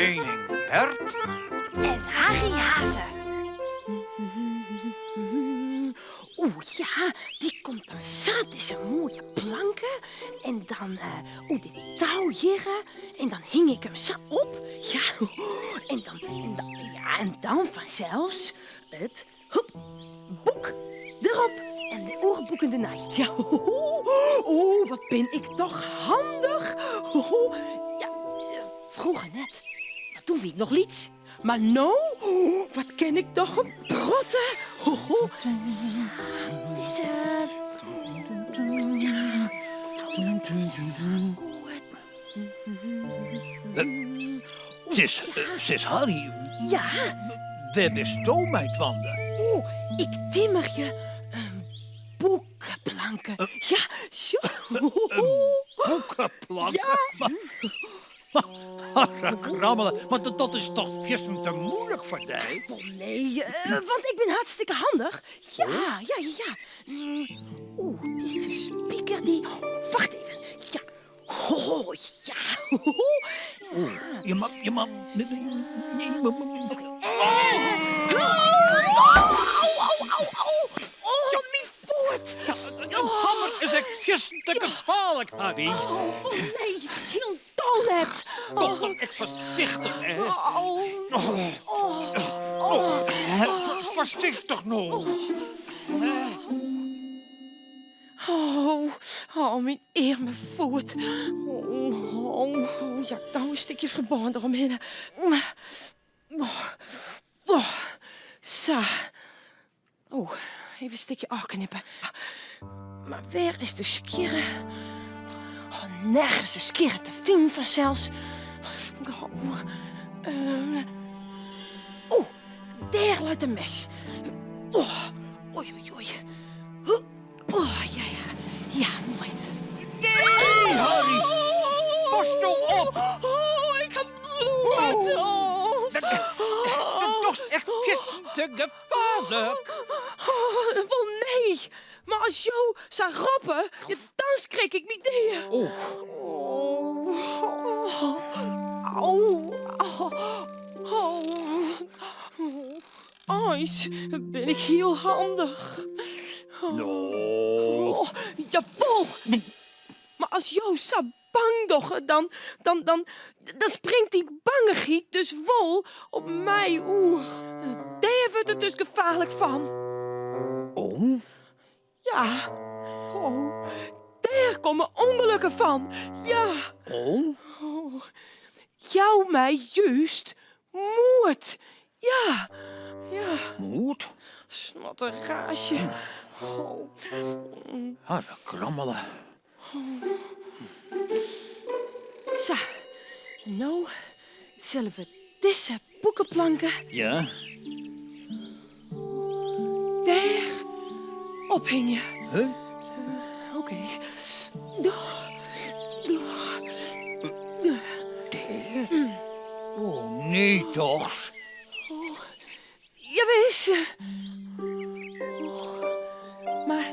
Kening Hert. En Harry Have. Oeh ja, dy komt dan sa dizze moaie planke en dan oer dit tou hjirre en dan hing ik him sa op. Ja, en dan, en dan, ja, en dan fansels it Hup, boek derop en de oare boeken derneist. Ja, oh, wat bin ik toch handich. Ja, froeger net, mar doe wie ik noch lyts. Mar no, wat kin ik doch in protte. Sa, dizze. Ja, dat is sa goed. Sis, sis Harry. Ja? Wêr bisto mei dwaande? O, ik timmerje in boekeplanke. Ja, sjoch. In boekeplanke? Ja. Krammele, mar dat is toch fierstente moeilik foar dy? Wol nee, want ik bin hartstikke handich. Ja, ja, ja, ja. Oeh, dizze spiker dy... Wacht even. Ja, Ho, ja. Je mag, je mag. Au, au, au, au. Oh, myn foet. In hammer is ek fierstente gefaarlik, Harry. Oh, nee, hielendal net. Doch dan ek foarsichtich, hè. Oh, oh, oh. Foarsichtich no. Oh, oh, myn earme foet. Oh, oh, oh, ja, no in stikje ferbân deromhinne. Oh, oh, sa. Oh, even in stikje ôfknippe. Mar wêr is de skjirre? Oh, nergens de skjirre te finen fansels. Oh, oh, dêr leit de mes. Oh, oei, oei, oei. Oh, ja, ja. Ja, moai. Nee, Harry! Pas no op! Oh, ik ha bloed. Oh. Dat, dat dochst echt fierstente gefaarlik. Oh, wol nee. Mar as jo sa roppe, dan skrik ik my dea. Oh. Oh, au, au, oh. Eins bin ik hiel handich. No. Oh, jawol. Mar as jo sa bang dogge, dan, dan, dan, dan springt dy bangichheid dus wol op my oer. Dêr wurdt it dus gefaarlik fan. Oh? Ja. Oh, dêr komme ûngelukken fan. Ja. Oh? Oh. Jou my júst moed. Ja, ja. Moed? Snotteraasje. Oh. Ah, dat krammele. Sa, no sille we dizze boekeplanke. Ja. Dêr ophingje. Huh? Oké. Dêr? Oh, nee dochs. Oh, jawis. Mar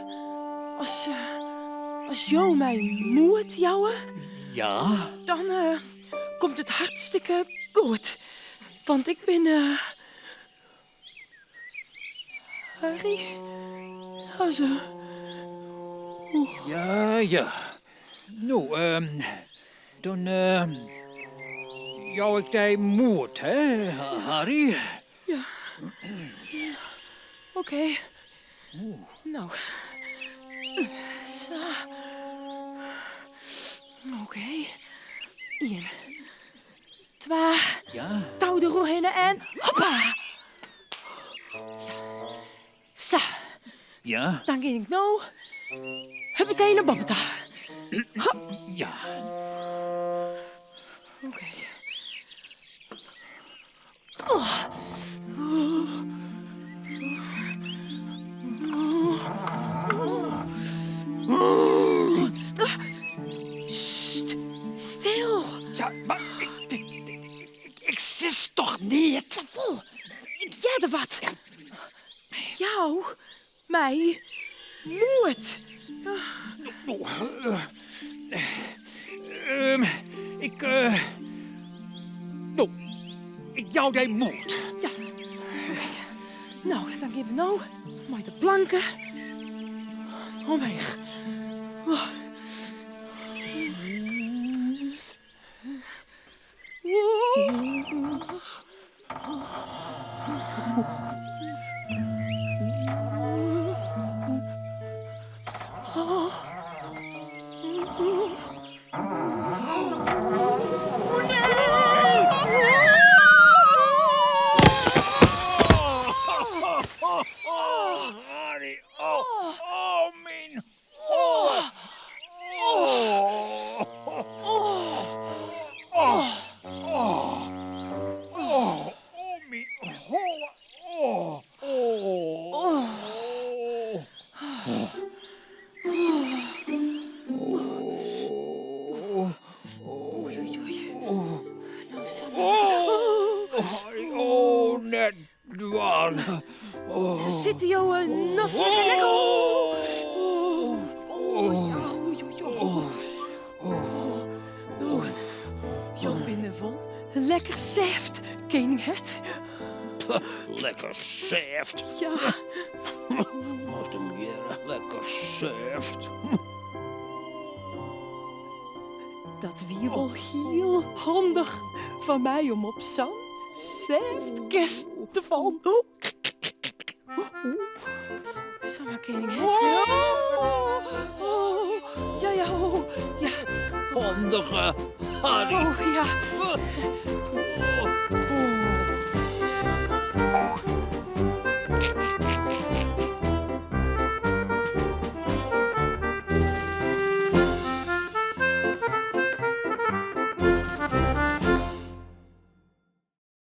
as, as jo my moed jouwe... Ja? Dan komt it hartstikke goed. Want ik bin... Harry Hazze. Ja, ja. No, dan jou ik dy moed, hè, Harry? Ja. Oké. No. Sa. Oké. Ien, twa. Ja. Tou deroerhinne en hoppa! Ja. Sa. Ja. Dan gean ik no huppetee nei boppe ta. Hop. Ja. Oké. Oh. Sst, stil. Ja, mar ik, ik, ik, ik sis toch neat? Jawol, ik hearde wat. Jou, my, moed. No, ik, no. Ik jou dy moed. Ja. Oké. No, dan gean we no mei de planke omheech. Oh. Harry, oh, oh, myn holle. Oh, oh, oh, oh, oh, myn holle. Oh, oh, oh. Oei, oei, oei. No, sa. Oh, net dwaan. Oh. Sitte jo noflik en lekker? Oh, oh, ja, oei, oei, oei. Oh. No, jo binne wol lekker sêft, kening Hert. Lekker sêft. Ja. Moatst him hearre, lekker sêft. Dat wie wol hiel handich fan my om op sa'n sêft kêst te fallen. Sa mar kening Hert. Oh, oh, ja, ja, oh, ja. Handige Harry. Oh, ja. Oh.